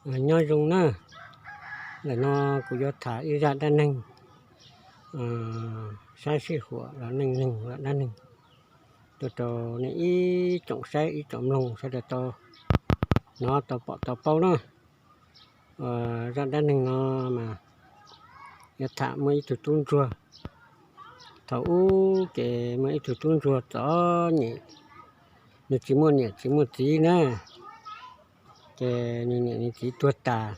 Nyob zoo na, ntawm no kuv yuav tham ib zaj dab neeg, sab sij huam los neej neeg los dab neeg, rau rau nej ib tsoom saib ib tsoom mloog sawv daws tau hnov tau pom tau paub na. Zaj dab neeg no mas yuav tham muaj ib tug tub ntsuag. Thaum ub ces muaj ib tug tub ntsuag txom nyem, nws tsis muaj niam tsis muaj txiv na, ces nws niam nws txiv tuag tas,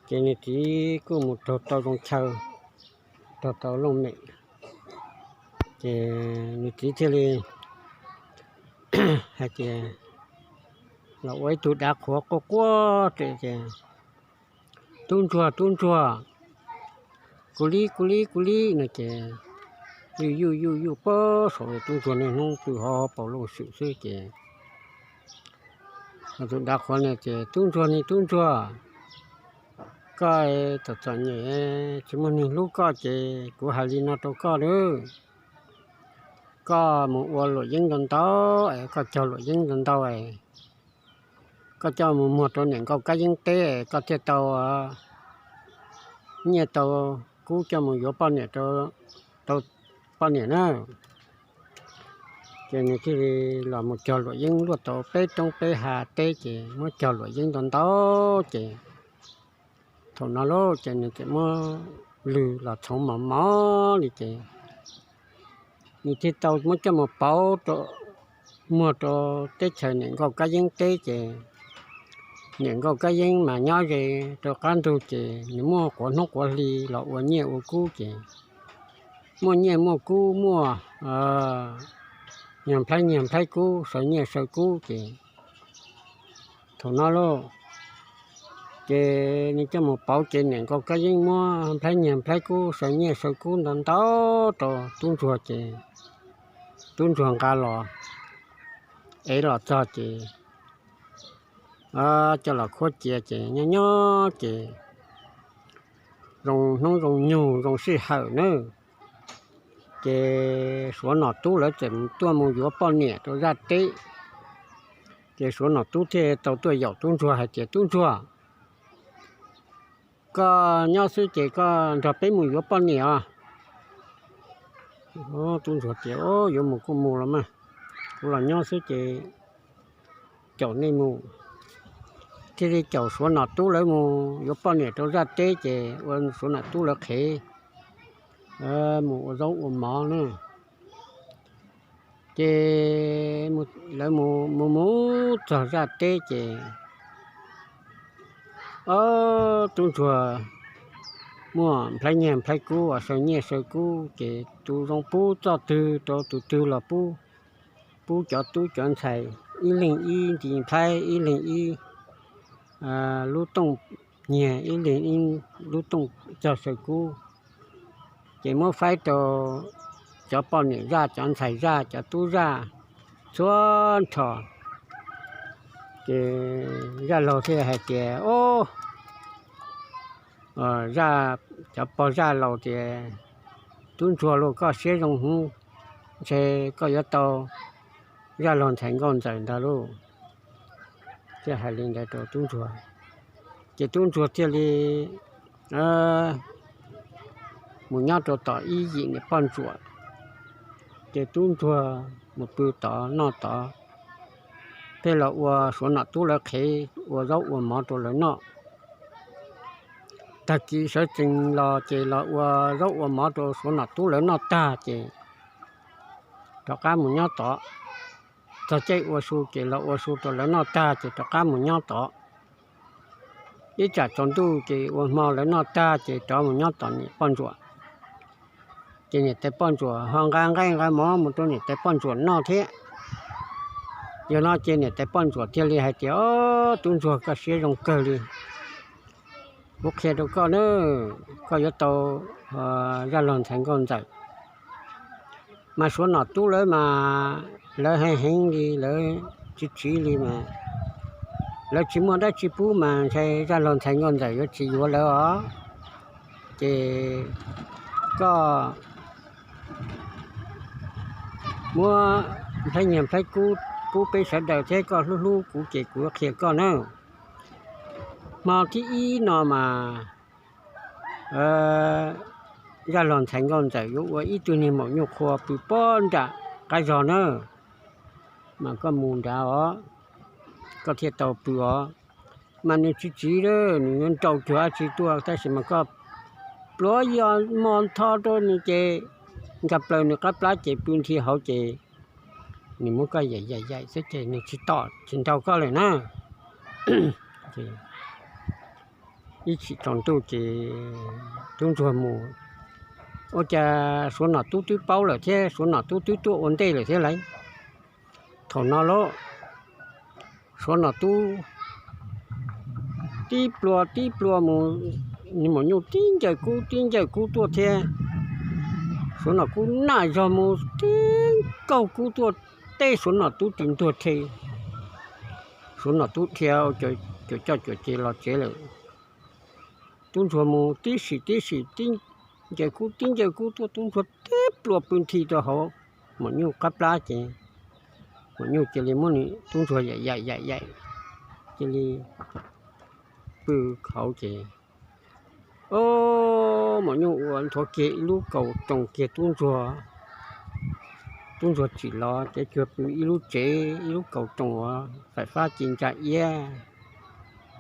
ces nws txiv kuj mus raug tau zoo chaw, raug tau looj mem, ces nws txiv thiaj li hais tias, los ua ib tug dav qhuav quaj quaj ces, tub ntsuag tub ntsuag, kuv li kuv li kuv li no ces, yuj yuj yuj yuj pob saum tub ntsuag niaj hnub pw hauv paus looj swm xwb ces, tus dav qhuav no ces, tub ntsuag ne tub ntsuag, koj txom txom nyem tsis muaj neeg hlub koj ces kuv hais li no rau koj lawm, koj mus ua luam yeeb ntau ntau es koj cog luam yeeb ntau ntau es koj coj mus muag rau niam nkauj kab yeeb teb, koj thiaj tau nyiaj tau kub coj mus yuav poj niam, tau poj niam na. Ces nws thiaj li los mus cog luam yeeb luaj tau peb roob peb hav teb ces muab cog luam yeeb ntau ntau ces, thaum no lauj ces nws txawm muab lws los txhoov mos mos li ces, nws thiaj tau muab coj mus pauv, muag rau teb chaws niam nkauj kab yeeb teb ces, niam nkauj kab yeeb mas nyob ze rau qab ntug ces nws muaj quav hnub quav hli los ua nyiaj ua kub ces, muaj nyiaj muaj kub muaj nyiag nplhaib nyiag nplhaib kub saw nyiaj saw kub ces, thaum no lauj ces nws coj mus pauv ces niam nkauj kab yeeb muab nplhaib nyiag nplhaib kub saw nyiaj saw kub ntau ntau rau tub ntsuag ces, tub ntsuag nqa los, ev los txog ces coj los khuab cia ces nyob nyob ces zoo hnub zoo nyoog zoo sij hawm na, ces Suav Nom Tub lawv txawm tuaj mus yuav poj niam rau zaj teb. Ces Suav Nom Tub thiaj tau tuaj yaum tub ntsuag hais tias, tub ntsuag, koj nyob xwb ces koj nrog peb mus yuav poj niam os. Tub ntsuag tias, yuav mus kuj mus los mas, kuv los nyob xwb ces caum nej mus. Thiaj li caum Suav Nom Tub lawv mus yuav poj niam rau zaj teb ces ua Suav Nom Tub lawv qhev mus ua zaub ua mov na. Ces lawv mus mus txog zaj teb ces ob tub ntsuag muaj nplhaib nyiaj nplhaib kub uas saw nyiaj saw kub ces tus zoo pub txoj twg rau tus twg los pub, pub cov tub cov ntxhais ib leeg ib nti nplhaib ib leeg ib lub tooj nyiag ib leeg ib lub tooj cog saw kub. Ces muab faib rau cov poj niam zaj cov ntxhais zaj cov tub zaj txhua nrho. Ces zaj laug thiaj hais tias, o, zaj, cov pog zaj laus tias, tub ntsuag lauj, koj siab zoo hwv, ntshe koj yuav tau zaj laug ntxhais nkauj ntxawm ntag lauj. Thiaj hais li ntawd rau tub ntsuag. Ces tub ntsuag thiaj li mus nyob rau tom ib yim niam poj ntsuam. Ces tub ntsuag mus pw tod noj tod, thiaj los ua Suav Nom Tub lawv qhev ua zaub ua mov rau lawv noj. Tag kis sawv tsees los ces los ua zaub ua mov rau Suav Nom Tub lawv noj tag ces rov qab mus nyob tod. Txog caij ua su ces los ua su rau lawv noj tag ces rov qab mus nyob tod. Ib tsam tsaus ntuj ces ua hmo lawv noj tag ces rov mus nyob tom niam poj ntsuam. Ces niam tais poj ntsuam ho nqa nqaij nqa mov mus rau niam tais poj ntsuam noj thiab. Yog no ces niam tais poj ntsuam thiaj li hais tias, o, tub ntsuag, koj siab zoo kawg li. Kuv qhia rau koj na, koj yuav tau zaj laug ntxhais nkauj ntxawm. Mas Suav Nom Tub lawv mas lawv heev heev li, lawv tsiv tsiv li mas lawv tsis muaj dab tsi pub mas ntshe zaj laug ntxhais nkauj ntxawm yuav tsis yuav lawv os. Ces koj muab nplhaib nyiag nplhaib kub pub peb sawv daws thiab koj hlub hlub kuv ces kuv qhia koj na. Hmo thib ib no mas zaj laug ntxhais nkauj ntxawm yuav ua ib tug niag maum nyuj qhua pw pob nram qab zog na, mas koj mus nrad os, koj thiaj tau pw os. Mas nws tsis tsiv, nws yuav nrau cuag dab tsi tuaj, tab sis mas koj pluav yos mos ntho rau nws ces nkag plaws nws qab plab ces pw nthi hauv ces nws muab koj yaim yaim yaim xwb ces nws tsis tom tsis nrau koj lawm na. Ib chim tsaus ntuj ces tub ntsuag mus, ua cas Suav nom tub twb paub lawm thiab Suav nom tub twb tuaj ua ntej lawm thiab lauj. Thaum no lauj, Suav nom tub tib plua tib plua mus, maum nyuj tib ncaws kub tib ncaws kub tuaj thiab. Suav nom kub naj zog mus tib nkaug kub tuaj, teb Suav nom tub tis ntuag rhe. Suav nom tub dhia cuam coj cuam ces los tsev lawm. Tub ntsuag mus tib sim tib sim tib ncaws kub tib ncaws kub tuaj, tub ntsuag tib plua pw nthi rau hauv maum nyuj qab plab ces maum nyuj cia li muab nws tub ntsuag yaim yaim yaim yaim, cia li pw hauv ces, o, maum nyuj ua nthuav kiag ib lub kaus roos kiag tub ntsuag. Tub ntsuag tsim los ces cuag pw ib lub tsev ib lub kaus roos uas faim fab ci ntsa iab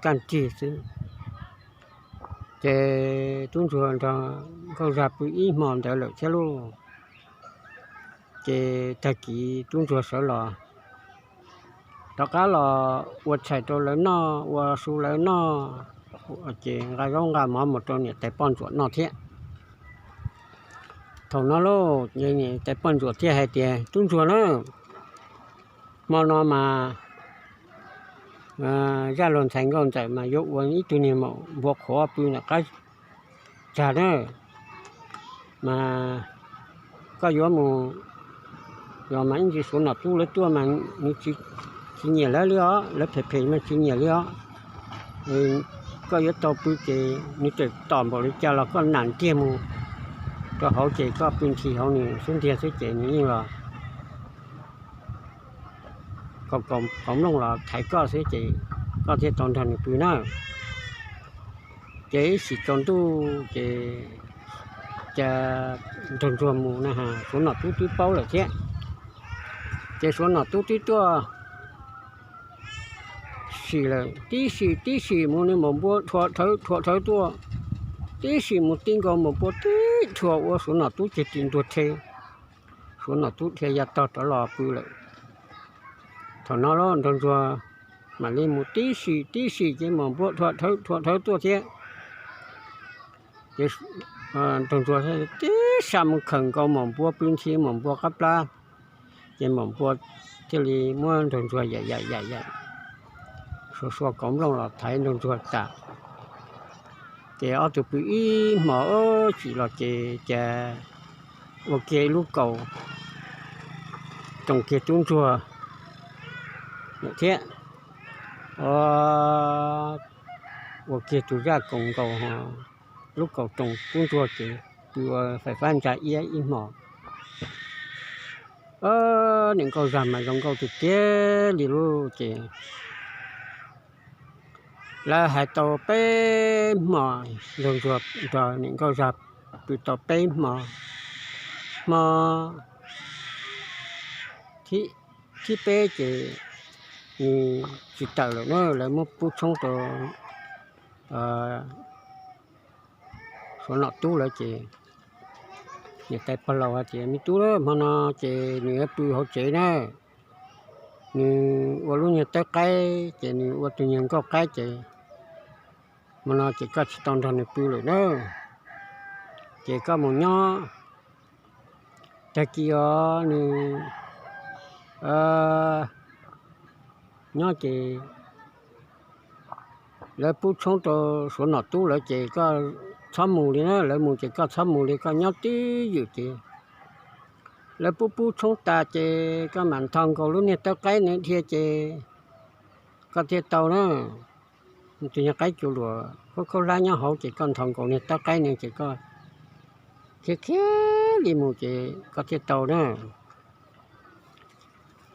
kaj nrig xwb. Ces tub ntsuag nrog nkauj zag pw ib hmo ntawd lawm thiab lauj. Ces tag kis tub ntsuag sawv los, rov qab los ua tshais rau lawv noj, ua su lawv noj, ces nqa zaub nqa mov mus rau niam tais poj ntsuam noj thiab. Thaum no lauj, niam tais poj ntsuam thiaj hais tias, Tub ntsuag na, hmo no mas zaj laug ntxhais nkauj ntxawm mas yuav ua ib tug niag maum npua qhuav pw ntawm qab tsag na, mas koj yuav mus, yog mas ib ntsis Suav nom tub lawv tuaj mas nws tsis nyiam lawv li os, lawv phem phem mas tsis nyiam li os. Koj yuav tau pw ces nws txawm tom npaum li cas los koj nam ntiag mus rau hauv ces koj pw nthi hauv nws xub ntiag xwb ces nws yeej los kaus nplooj los thaiv koj xwb ces koj thiaj tau nrog nws pw na. Ces ib sim tsaus ntuj ces cas nraug ntsuag mus na, Suav nom tub twb paub lawm thiab. Ces Suav nom tub twb tuaj sim lawm, tib sim tib sim mus nws maum npua rhuav dhawv rhuav dhawv tuaj, tib sim mus tib nkaus maum npua tib rhuav ua Suav nom tub ceg tis ntuag rhe. Suav nom tub dhia ya tog rov los pw lawm. Thaum no los nraug ntsuag mam li mus tib sim tib sim ces maum npua rhuav dhawv rhuav dhawv tuaj thiab. Ces nraug ntsuag tib sa mus khawm nkaus maum npua pw nthi maum npua qab plab, ces maum npua thiaj li muab nraug ntsuag yaim yaim yaim yaim, sua sua kaus nplooj los thaiv nraug ntsuag tas. Ces ob tug pw ib hmos tsim los ces cas ua kiag ib lub kaus roos kiag tub ntsuag thiab, ua kiag tus zaj kaus nkaus, lub kaus roos tub ntsuag ces pw ua faim fab ntsa iab ib hmos. Niam nkauj zag mas zoo nkauj tiag tiag li lauj. Ces lawv hais tau peb hmos, nraug ntsuag nrog niam nkauj zag pw tau peb hmo. Hmo thib peb ces nws tsis tawm lawm na, lawv muab pub tshoob rau Suav nom tub lawm ces niam tais pog laus hais tias, Me tub, hmo no ces nws yuav pw hauv tsev na, nws ua lub niag tawb qaib ces nws ua tus niag nkauj qaib ces hmo no ces koj tsis tau nrog nws pw lawm na, ces koj mus nyob. Tag kis os nws nyob ces lawv pub tshoob rau Suav nom tub lawm ces koj txhob mus li na, lawv mus ces koj txhob mus li, koj nyob twj ywm ces lawv pub pub tshoob tas ces koj mam nthos nkaus lub niag tawb qaib na dhia ces koj thiaj tau na. Tus niag qaib cuv luam khaub khaub hlab nyob hauv ces koj nthos nkaus niag tawb qaib na ces koj khiav khiav li mus ces koj thiaj tau na.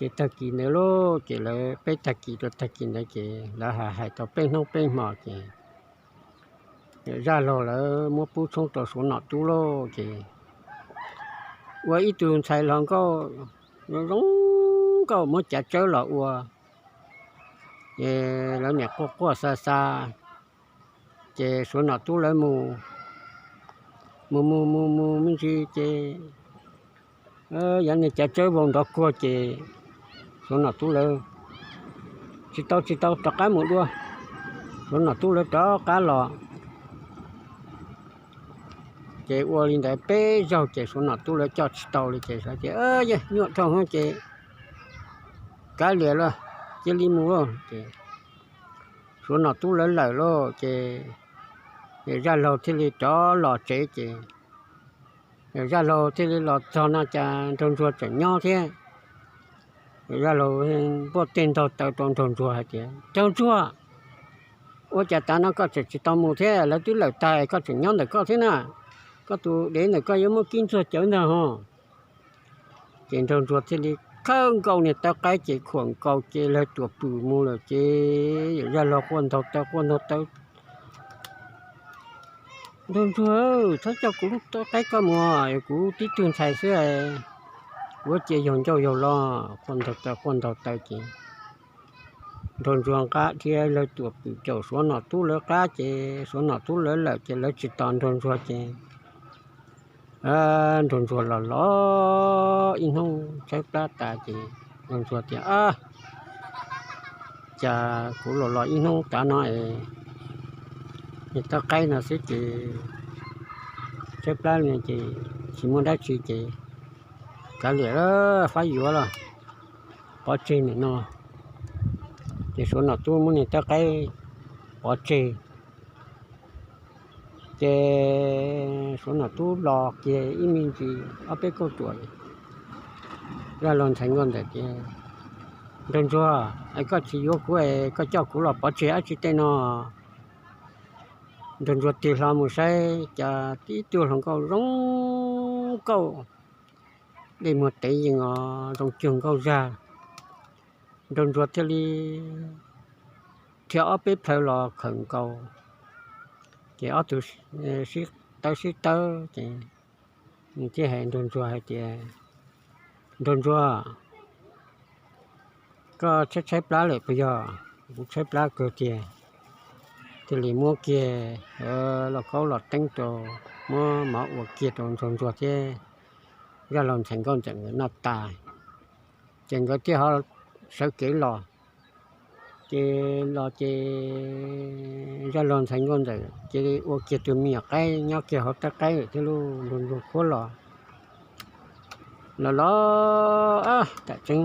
Ces tag kis ntawd lauj, ces lawv peb tag kis rau tag kis ntawd ces lawv hais hais tau peb hnub peb hmo ces zaj laug lawv muab pub tshoob rau Suav nom tub lauj. Ces ua ib tug ntxhais hluas nkauj zoo nkauj muab cav tsawb los ua, ces lawv niam quaj quaj xa xa, ces Suav nom tub lawv mus, mus mus mus mus me ntsis ces yog niag cav tsawb vau nrov kuag ces Suav nom tub lawv tsis tau tsis tau rov qab mus dua. Suav nom tub lawv rov qab los, ces ua li ntawd peb zaug ces Suav nom tub lawv coj tsis tau li ces xav tias yog nyuaj dhau ces kav liam los cia li mus lauj. Ces Suav nom tub lawv lawm lauj ces zaj laug thiaj li rov los tsev ces zaj laug thiaj li los txog no cas Nraug Ntsuag tseem nyob thiab. Zaj laug npuaj teg ntaug taw rau Nraug Ntsuag hais tias, Nraug Ntsuag, ua cas tav no koj tseem tsis tau mus thiab? Lawv twb lawm tas koj tseem nyob ntawm koj thiab na. Koj tus dev ntawm koj yuav muab kib ntxuag cawv ntag ho. Ces Nraug Ntsuag thiaj li khawb nkaus niag tawb qaib ces khuam nkaus ces lawv tuam pwm mus lawm ces yawm zaj laug quaj ntaug taw quaj ntaug taw, Nraug Ntsuag, txhob coj kuv lub tawb qaib koj mus, kuv tib tug ntxhais xwb, kuv cia yaug ncauj yaug lo. Quaj ntaug taw quaj ntaug taw ces Nraug Ntsuag nqa dhia lawv tuam pwm caum Suav nom tub lawv qab ces Suav nom tub lawv lawm ces lawv tsis tos Nraug Ntsuag ces Nraug Ntsuag los los ib hnub tshaib plab tas ces Nraug Ntsuag tias, Cas kuv los los ib hnub tav no es niag tawb qaib no xwb ces tshaib plab li ces tsis muaj dab tsi ces kav liam, fab yuav los pov tseg nim no. Ces Suav nom tub muab niag tawb qaib pov tseg. Ces Suav nom tub los kiag ib me ntsis ob peb kauj ruam, zaj laug ntxhais nkauj ntxawm tias, Nraug Ntsuag, es koj tsis yuav kuv es koj coj kuv los pov tseg dab tsi tej no? Nraug Ntsuag tig hlo mus saib cas tib tug hluas nkauj zoo nkauj, dej muag tev yees os, zoo cuag nkauj zag. Nraug Ntsuag thiaj li dhia ob peb plhaw los khawm nkaus, ces ob tug sib tawb sib tawb ces nws thiaj hais Nraug Ntsuag hais tias, Nraug Ntsuag, koj tshaib tshaib plab lawm puas yog? Kuv tshaib plab kawg tiag. Thiaj li muab kiag lauj kaub los teeb rau, muab mov ua kiag rau Nraug Ntsuag thiab zaj laug ntxhais nkauj ntxawm nkawd noj tas, ces nkawd thiaj ho sawv kev los. Ces los ces zaj laug ntxhais nkauj ntxawm cia li ua kiag tus me nyuam qaib nyob kiag hauv tawb qaib lawm thiab lauj. Nraug Ntsuag khuab los, los los, tam tseeb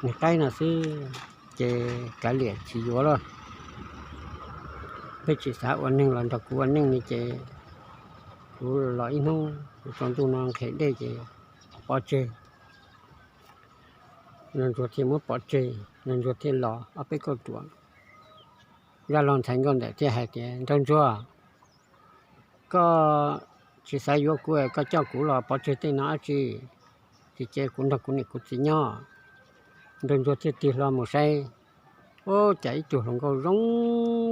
niag qaib no xwb ces kav liam tsis yuav lawm. Peb tsis xav ua neeg los nrog kuv ua neej li ces kuv los ib hnub, kuv tsaus ntuj no nqhis dej ces pov tseg. Nraug Ntsuag thiaj muab pov tseg, Nraug Ntsuag thiaj los ob peb kauj ruam. Zaj laug ntxhais nkauj ntxawm thiaj hais tias, Nraug Ntsuag, koj tsis xav yuav kuv, koj coj kuv los pov tseg tej no dab tsi? Tsis ces kuv nrog kuv niam kuv txiv nyob. Nraug Ntsuag thiaj tig hlo mus saib, ub, cas ib tug hluas nkauj zoo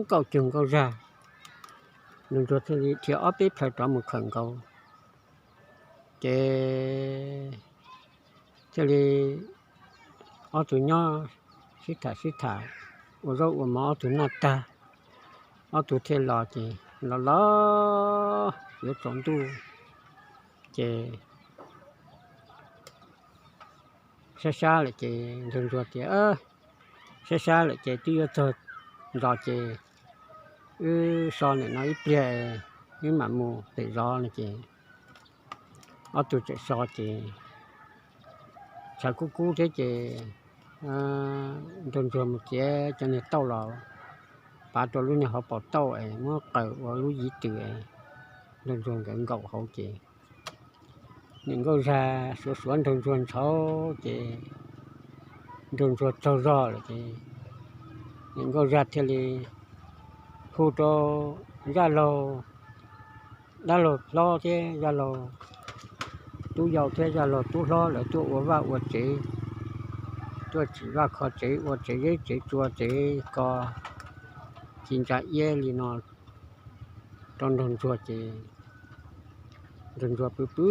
nkauj cuag nkauj zag. Nraug Ntsuag thiaj li dhia ob peb plhaw rov mus khawm nkaus, ces thiaj li ob tug nyob sib tham sib tham, ua zaub ua mov ob tug noj tag, ob tug thiaj los ces los los yuav tsaus ntuj ces sab sab lawm ces Nraug Ntsuag tias, sab sab lawm ces twb yuav txog zos ces wb so nim no ib pliag wb mam mus pem zos no ces ob tug txawm so ces tshav kub kub thiab ces Nraug Ntsuag mus txiav cov niag tauj los pav rau lub niag hauv paus tauj es muab qaws ua lub yiv tws es Nraug Ntsuag nkawd nkaum hauv ces niam nkauj zag suav suav Nraug Ntsuag ntshauv ces Nraug Ntsuag tsaug zog lawm ces niam nkauj zag thiaj li hu rau zaj laug, dab laug hlob thiab zaj laug tub yau thiab zaj laug tub hlob lawv tuaj ua vaj ua tsev. tuaj tsim vaj kho tsev ua tsev zeb tsev tsua tsev ko ci ntsa iab li no rau nraug ntsuag ces nraug ntsuag pw pw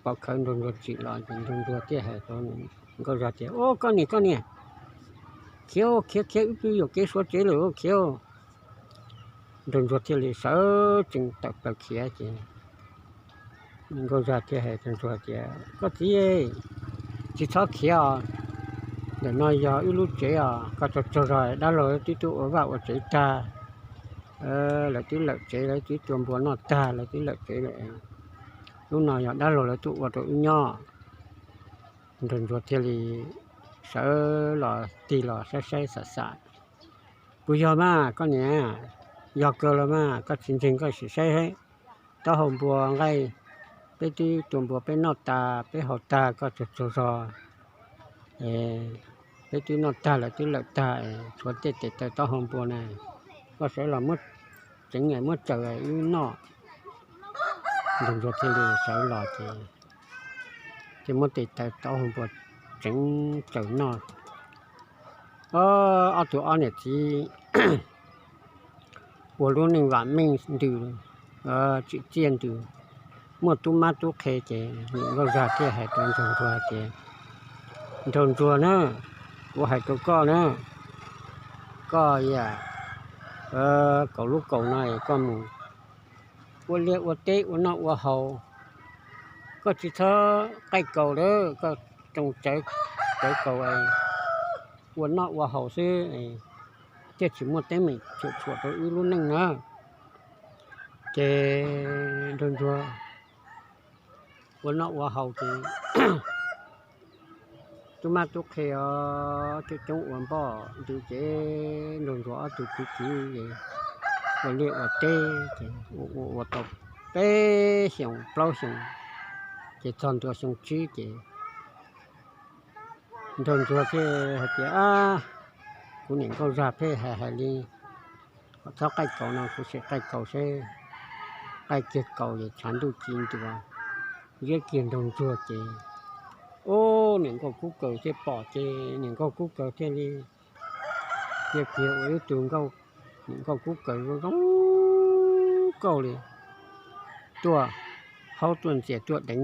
pov khawv nraug ntsuag tsim los ces nraug ntsuag thiaj hais rau nkauj zag tias, Ub, koj niam, koj niam, khiav khiav khiav, wb pw yuam kev suav tsev lawm, khiav. Nraug ntsuag thiaj li sawv tsees tawm plaws khiav ces nkauj zag thiaj hais rau ntsuag tias, Koj txiv, tsis txhob khiav os, ntawm no yog wb lub tsev os, koj tsaug tsaug zog, dab laug twb tuaj ua vaj ua tsev tag, lawv twb lawm tsev, lawv twb tua npua noj tag, lawv twb lawm tsev lawm. Lub no yog dab laug lawv tuaj ua rau wb nyob. Nraug ntsuag thiaj li sawv los tig los saib saib xav xav, Puas yog mas koj niam? Yog kawg los mas, koj tsis ntseeg koj sim saib taub hau npua nqaij, peb twb tua npua peb noj tas peb haus tag, koj tsaug tsaug zog, peb twb noj tag lawv twb lawm tag, tshuav tej tes taw taub hau npua na, koj sawv los muab tseev muab tsaws wb noj. Nraug ntsuag thiaj li sawv los ces thiaj muab tes taw taub hau npua tseev tsaws noj. Ob tug ob niam txiv ua lub neej vam meej ntws, tsim txiaj ntws, muaj tub mab tub qhe ces niam nkauj zag thiaj hais rau nraug ntsuag tias, Nraug ntsuag na, kuv hais rau koj na, koj yam kaum lub kaum no es koj mus ua liaj ua teb ua noj ua haus, koj tsis txhob qaij kaus lawm, koj tsoo tsawv kaus ua noj ua haus xwb, thiaj tsis muaj teeb meem tshuam tshuam rau wb lub neej na. Ces nraug ntsuag ua noj ua haus ces tub mab tub qhe os coob coob ua npoj ntws ces nraug ntsuag ob tug kwv kwv ua liaj ua teb ces ua ua ua tau peb xyoos plaub xyoos, ces txog ntua xyoo tsib ces nraug ntsuag thiaj hais tias, Kuv niam nkauj zag pheej hais hais li, txhob qaij kaus no kuv sim qaij kaus seb. Qaij kiag kaus es tshav ntuj ci ntua, ziab kiag nraug ntsuag ces, ub, niam nkauj kub kaws thiaj pom ces niam nkauj kub kaws thiaj li cia kiag ua ib tug nkauj, niam nkauj kub kaws zoo zoo nkauj li tuaj haub tuaj ntxias tuaj deev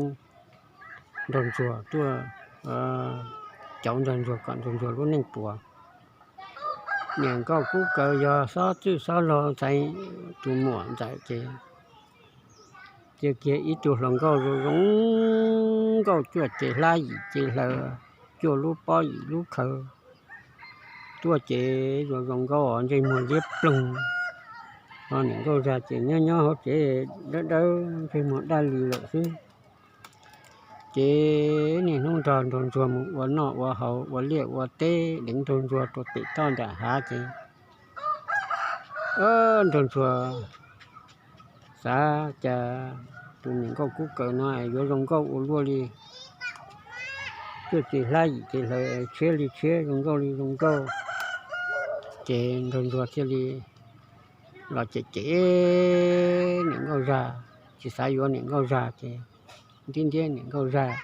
nraug ntsuag tuaj cauv nraug ntsuag kom nraug ntsuag lub neej puas. Niam nkauj kub kaws yog xob txwj xob laug ntxhais tus muam ntxawm ces cia kiag ib tug hluas nkauj zoo zoo nkauj cuaj ces hlab yim ces hlaws, cuaj lub pob yim lub khaws tuaj ces zoo zoo nkauj os ntsej muag liab ploog. Ho niam nkauj zag ces nyob nyob hauv tsev dawb dawb ntsej muag daj li lawm xwb. Ces niaj hnub nrog nraug ntsuag mus ua noj ua haus ua liaj ua teb deev nraug ntsuag rau pem toj nram hav ces nraug ntsuag xav cas tus niam nkauj kub kaws no yuav zoo nkauj ua luaj li, cuaj ces hlab yim ces hlaws tshiab li tshiab zoo nkauj li zoo nkauj. Ces nraug ntsuag thiaj li los cem cem niam nkauj zag, tsis xav yuav niam nkauj zag ces ntiab ntiab niam nkauj zag.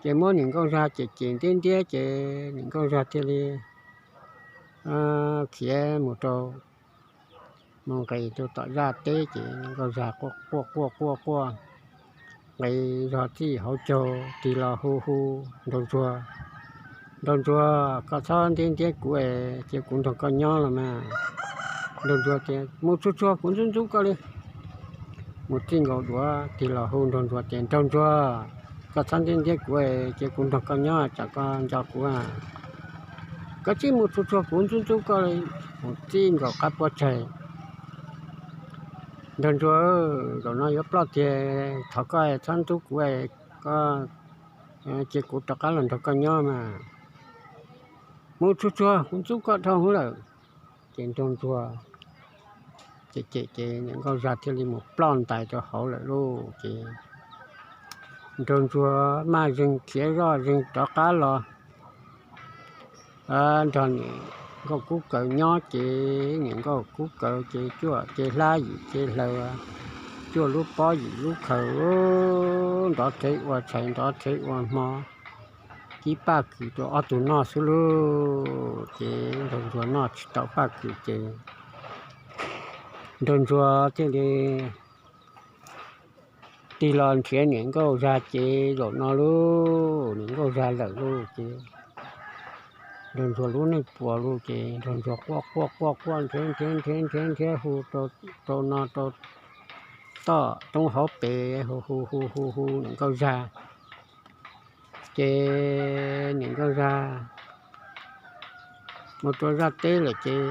Ces muab niam nkauj zag cem cem ntiab ntiab ces niam nkauj zag thiaj li khiav mus rau, mus nqis rau tom zaj teb ces niam nkauj zag quaj quaj quaj quaj, nqis zog txij hauv caug tig los hu hu nraug ntsuag, Nraug ntsuag, koj txhob ntiab ntiab kuv es cia kuv nrog koj nyob los mas. Nraug ntsuag tias, Mus tsuag tsuag kuv ntxub ntxub koj li. Mus txij nkaus duav tig los hu nraug ntsuag tias, Nraug ntsuag, koj txhob ntiab ntiab kuv es cia kuv nrog koj nyob tsam koj nco kuv. Koj tsis mus tsuag tsuag kuv ntxub ntxub koj li. Mus txij nkaus qab puab tsaig, Nraug ntsuag, zaum no yuav ploj tiag, thov koj txhob ntxub kuv, koj cia kuv rov qab los nrog koj nyob mas. Mus tsuag tsuag kuv ntxub koj dhau hwv lawm. Ces nraug ntsuag cem cem ces niam nkauj zag thiaj li mus ploj ntais rau hauv lawm lauj. Ces nraug ntsuag maj zeeg khiav zoj zeeg rov qab los nrog niam nkauj kub kaws nyob ces niam nkauj kub kaws ces cuaj ces hlab yim ces hlaws, cuaj lub pob yim lub khaws, nrov rhev ua tshais nrov rhev ua hmo, ib paj kws rau ob tug noj xwb lauj. Ces nraug ntsuag noj tsis tau paj kws ces nraug ntsuag thiaj li tig los nrhiav niam nkauj zag ces zaum no lauj, niam nkauj zag lawm lauj ces nraug ntsuag lub neej puas lauj ces nraug ntsuag quaj quaj quaj quaj nrhiav nrhiav nrhiav nrhiav nrhiav hu rau no rau toj roob hauv pes hu hu hu hu hu niam nkauj zag. Ces niam nkauj zag mus rau zaj teb lawm ces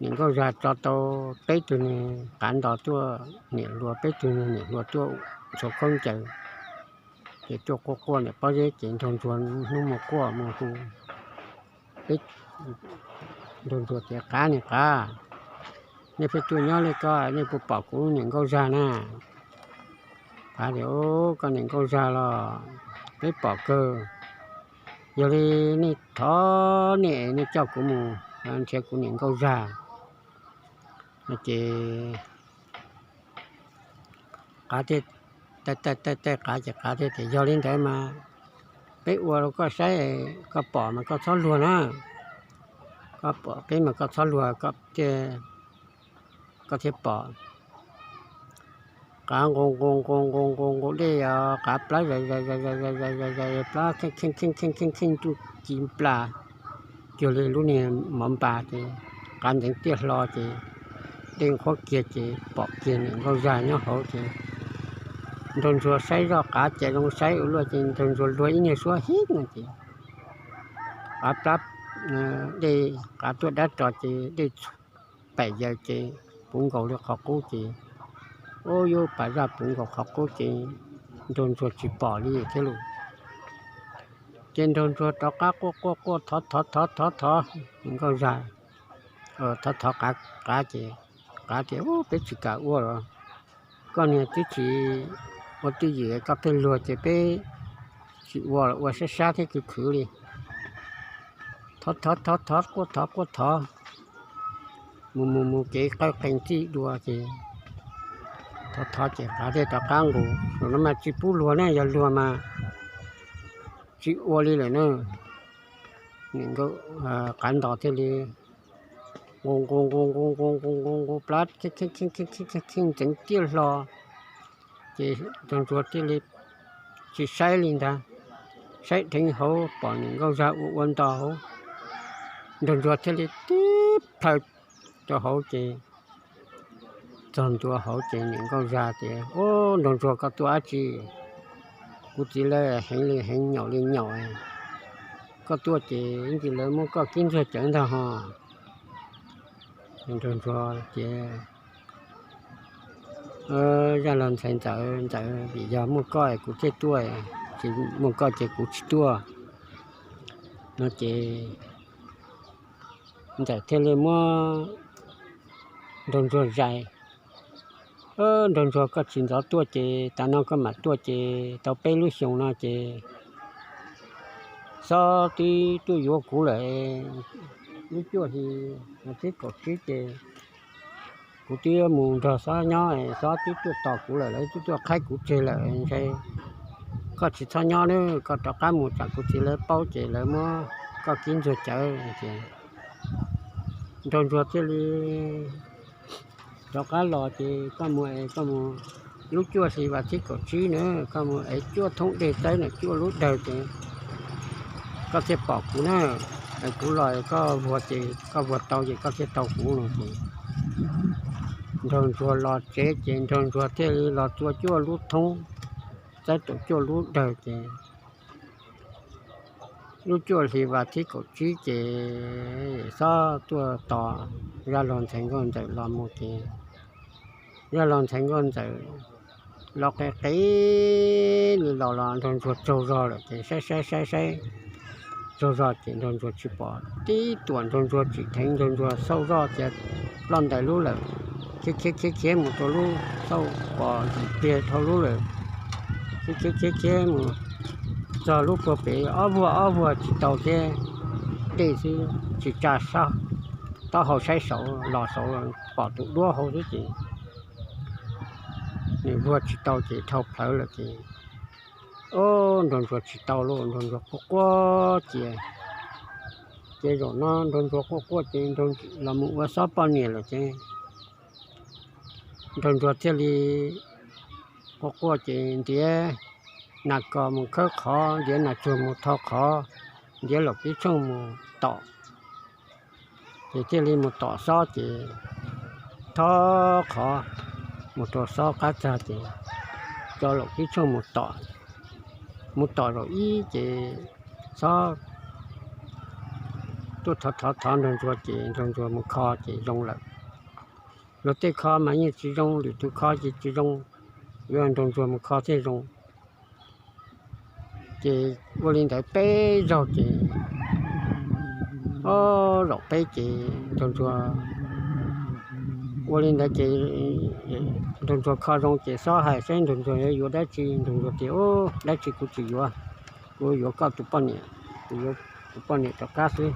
niam nkauj zag tso tau peb tug niag qav nto tuaj, niam hluas peb tug niag niam hluas tuaj ntxhua khaub ncaws, ces tuaj quaj quaj niam pob zeb ces nraug ntsuag hnub mus quaj mus hu peb, nraug ntsuag tias qav niam qav, nej pheej tuaj nyob li ko nej puas pom kuv niam nkauj zag na? Qav tias koj niam nkauj zag los peb pom kawg, yog li nej thov nej, nej coj kuv mus nrhiav kuv niam nkauj zag no ces qav thiaj, tej qav ces qav thiaj tias yog li ntawd mas peb ua rau koj saib, koj pom mas koj txhob luag na, koj pom peb mas koj txhob luag, koj thiaj pom. Qav nqus nqus nqus nqus nqus nqus dej os, qav plab zais zais zais zais zais zais plab kheej kheej kheej kheej kheej kheej tuj ci nplas cuag li lub niag mov npas ces qav ntxeev tiaj hlo ces dej nqhuab kiag ces pom kiag niam nkauj zag nyob hauv ces nraug ntsuag saib zoj qav ces zoo saib ua luaj ces nraug ntsuag luag ib niag suab hib no ces qav plab dej, qav tuaj dab ro ces dej paim yaws ces puv nkaus li qhov qub ces, ub, yuav pas zaj puv nkaus qhov qub ces nraug ntsuag tsis pom li thiab lauj. Ces nraug ntsuag rov qab quaj quaj quaj thov thov thov thov niam nkauj zag, thov thov qav ces qav tias ub, peb tsis kam ua los, koj niag twb tsis ua twj ywm koj pheej luag ces peb tsis ua los ua sab sab thiab khwv khwv li. Thov thov thov thov quaj thov quaj thov, mus mus mus kev qawj qees txij dua ces thov thov ces qav thiaj rov qab nqus, zaum no mas tsis pub luag ne, yog luag mas tsis ua li lawm na. Qav ntos thiaj li nqus nqus nqus nqus nqus nqus nqus nqus plab kheej ntxeev tiaj hlo, ces nraug ntsuag thiaj li tsis saib li ntag, saib dheev hauv pom niam nkauj zag ua ua nto hauv, nraug ntsuag thiaj li tib plhaw rau hauv ces txog ntua hauv ces niam nkauj zag tias, ub, nraug ntsuag koj tuaj dab tsi? Kuv txiv lawv heev li heev nyaum li nyaum, koj tuaj ces ntsis lawv muab koj kib ntxuag cawv ntag ho. Nraug ntsuag tias, zaj los ntxhais ntxawm, ntxawm vim yog muaj koj kuv thiaj tuaj, tsis muaj koj ces kuv tsis tuaj no ces ntxawm thiaj li muab nraug ntsuag zais, nraug ntsuag koj tsis ntxov tuaj ces tas no koj mam tuaj ces tau peb lub xyoo no ces xob twb tuaj yuav kuv lawm, lub cuaj hli vas thib kaum tsib ces kuv twb yuav mus nrog xob nyob, xob twb tuaj tos kuv lawm, lawv twb tuaj qhaib kuv tseg lawm ntshe koj tsis txhob nyob nawb, koj rov qab mus tsam kuv txiv lawv paub ces lawv muab koj kib ntxuag cawv ces nraug ntsuag thiaj li rov qab los ces koj mus es koj mus, lub cuaj hli vas thib kaum tsib na, koj mus ev cuaj thoob dej tawb na cuaj lub dawg ces koj thiaj pom kuv na, kuv los koj vuag ces koj vuag tau ces koj thiaj tau kuv no ces nraug ntsuag los tsev ces nraug ntsuag thiaj li los txua cuaj lub thoob txawb rau cuaj lub dawg ces lub cuaj hli vas thib kaum tsib ces xob tuaj tos zaj laug ntxhais nkauj ntxawm los mus ces zaj laug ntxhais nkauj ntxawm los qis qis li los los nraug ntsuag tsaug zog lawm ces saib saib saib saib tsaug zog ces nraug ntsuag tsis pom, tib tuam nraug ntsuag tsim dheev nraug ntsuag xauj zoj tias ploj ntais lub lawm, khiav khiav khiav khiav mus rau lub xauj pom ntsim pliag dhau lub lawm, khiav khiav khiav khiav mus txog lub puag pem ob vuag ob vuag tsis tau thiab, dej xwb tsis tsa sab, taub hau saib saud los saud pom tus duab hauv xwb ces nws vuag tsis tau ces dhau plhawv lawm ces Ob, nraug ntsuag tsis tau lauj, nraug ntsuag quaj quaj ces, ces zaum no nraug ntsuag quaj quaj ces nraug los mus ua xob poj niam lawm ces nraug ntsuag thiaj li quaj quaj ces ntiav nas kos mus khawb qhov, ntiav nas tsuag mus tho qhov, ntiav laum kib tshooj mus tom. Ces thiaj li mus tom xob ces tho qhov mus rau xob qab txag ces coj laum kib tshooj mus tom, mus tom zaum ib ces xob tuaj thov thov thov nraug ntsuag ces nraug ntsuag mus kho ces zoo lawm. Luag tej kho mas yeej tsis zoo, lwm tus kho ces tsis zoo, yuav nraug ntsuag mus kho thiaj zoo. Ces ua li ntawd peb zaug ces, ob, zaum peb ces nraug ntsuag, ua li ntawd ces nraug ntsuag kho zoo ces xob hais saib nraug ntsuag yuav yuav dab tsi, nraug ntsuag tias, Dab tsi kuv tsis yuav, kuv yuav koj tus poj niam, kuv yuav tus poj niam rov qab xwb.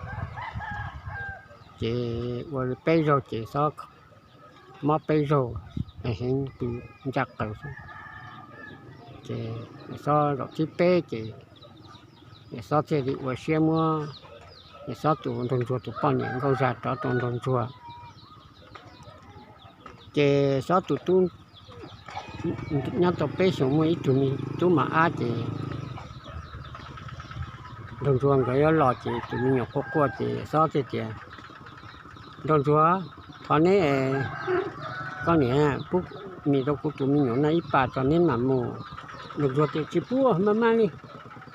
Ces ua li peb zaug ces xob mob peb zaug, heev pw ntsa qaws xwb. Ces xob zaum thib peb ces xob thiaj li ua siab muab xob tus nraug ntsuag tus poj niam nkauj zag rov rau nraug ntsuag. Ces xob tus tub nyob tau peb xyoos muaj ib tug me tub mos ab ces nraug ntsuag nkawd yuav los ces tus me nyuam quaj quaj ces xob thiaj tias, Nraug ntsuag, thov neb, koj niam pub mis rau kuv tus me nyuam noj ib pas tso neb mam mus. Nraug ntsuag tias, Tsis pub, maj maj li,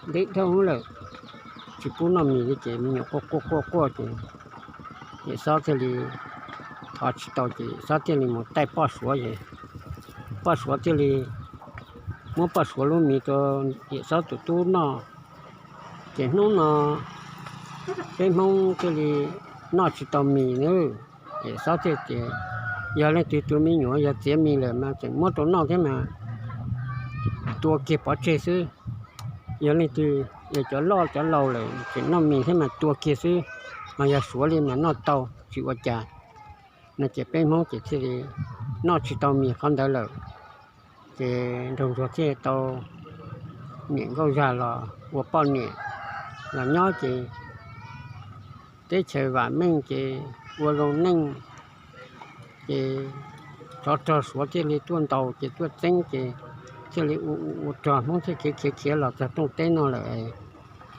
ntev dhau lawm. Tsis pub noj mis li ces me nyuam quaj quaj quaj quaj ces yawm xob thiaj li thov tsis tau ces xob thiaj li mus taij poj suav es poj suav thiaj li muab poj suav lub mis rau yawm xob tus tub noj. Ces hnub no peb Hmoob thiaj li noj tsis tau mis nawb. Yawm xob thiaj tias, Yog leej twg tus me nyuam yog txiav mis lawm mas tseem muab rau noj thiab mas tua kiag pov tseg xwb. Yog leej twg, yog cov loj cov laus lawm tseem noj mis thiab mas tua kiag xwb, ho yog suav li mas noj tau tsis ua cas. No ces peb Hmoob ces thiaj li noj tsis tau mis qhov ntawd lawm. Ces nraug ntsuag thiaj tau niam nkauj zag los ua poj niam los nyob ces teb chaws vam meej ces ua zoo neej ces tsov rog suav thiaj li tuaj ntaus ces tuaj txeeb ces thiaj li ua ua rog Hmoob thiaj khiav khiav khiav los txog rooj teb no lawm.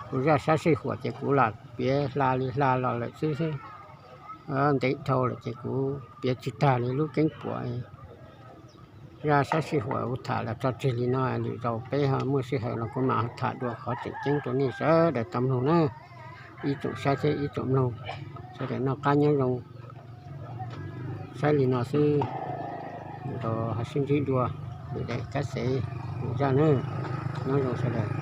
Kuv zaj sab sij huam ces kuv lam piav hla li hla los lawm xwb xwb. Ntev dhau lawm ces kuv piav tsis tag li lub keeb puam. Zaj sab sij huam kuv tham los tso tseg li no, lwm zaus peb ho muaj sij hawm los kuv mam tham dua qhov tseem ceeb rau nej sawv daws tau mloog na. Ib tsoom saib thiab ib tsoom mloog, sawv daws noj qab nyob zoo. Saib li no xwb, lwm zaus ho sib ntsib dua lwm daim kab xev lwm zaj na. Nyob zoo sawv daws.